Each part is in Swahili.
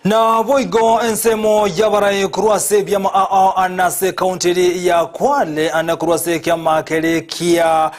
Na boigo ensemo yabarai korwa ase ebiama ao anase kaunti eri ya Kwale ane korwa ase ekiama kere kia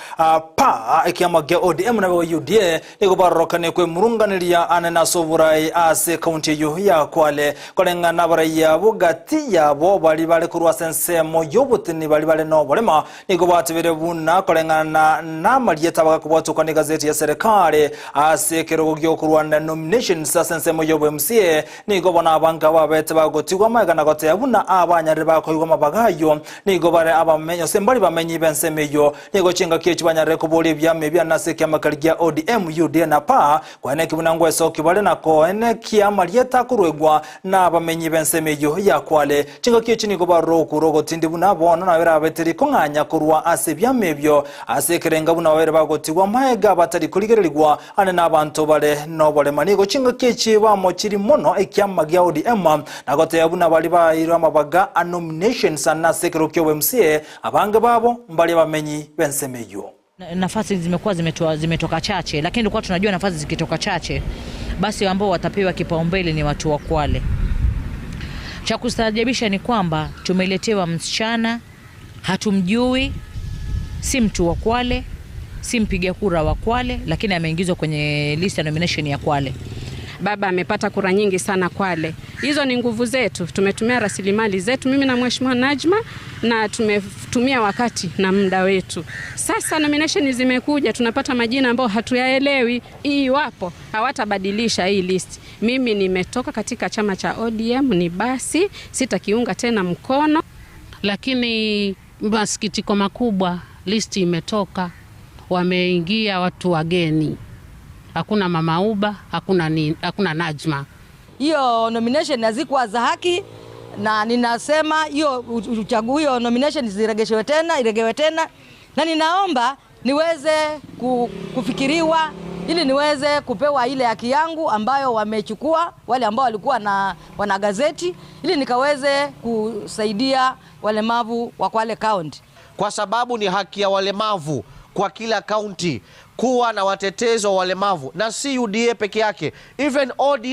pa ekiama kia ODM na UDA nigo barorokane kwemurunganeria ane nase oborai ase kaunti eyo ya Kwale koreng'ana abarai abo gati yabo bari bare korwa ase ensemo y'oboteni bari bare na oborema nigo batebire buna koreng'ana na amarieta bagakobwatokwa na egazeti ya serikali ase ekerogo gia okorwana nominations ase ensemo y'obo MCA nigo bona abanka babete bagotigwa amaiga goteba buna abanyarire bakoigwa amabagayo nigo bare abamenyo ase mbari bamenyi b'ensemo eyo nigo chingaki echi banyarire koboria ebiama ebia ase ekiama kari gia ODM UDA na PA kweneki buna ngwesoki bare na koenekia amarieta akorwegwa na abamenyi b'ensemo eyo ya Kwale. Chingaki echi nigo barokura ogotindi buna bono nabere abeteri kong'anya korwa ase ebiama ebio ase ekerenga buna babere bagotigwa amaiga batari korigererigwa ane na abanto bare noborema. Nigo chingaki echi bamochiri mono ekiama gia ODM na goteba buna bari bairwe amabaga a nominations ase ekero kia MCA abange babo mbari bamenyi b'ensemo eyo. Nafasi zimekuwa zimetoka chache, lakini tulikuwa tunajua nafasi zikitoka chache basi ambao watapewa kipaumbele ni watu wa Kwale. Cha kustaajabisha ni kwamba tumeletewa msichana hatumjui, si mtu wa Kwale, si mpiga kura wa Kwale, lakini ameingizwa kwenye list ya nomination ya Kwale. Baba amepata kura nyingi sana Kwale. Hizo ni nguvu zetu, tumetumia rasilimali zetu, mimi na Mheshimiwa Najma, na tumetumia wakati na muda wetu. Sasa nomination zimekuja, tunapata majina ambayo hatuyaelewi. Iwapo hawatabadilisha hii list, mimi nimetoka katika chama cha ODM, ni basi sitakiunga tena mkono. Lakini masikitiko makubwa, listi imetoka, wameingia watu wageni. Hakuna Mama Uba, hakuna Najma. Hiyo nomination hazikuwa za haki, na ninasema hiyo uchaguzi, hiyo nomination ziregeshewe tena, iregewe tena, na ninaomba niweze kufikiriwa ili niweze kupewa ile haki yangu ambayo wamechukua wale ambao walikuwa na wanagazeti, ili nikaweze kusaidia walemavu wa Kwale County. Kwa sababu ni haki ya walemavu kwa kila kaunti kuwa na watetezi wa walemavu, na si UDA peke yake, even ODM.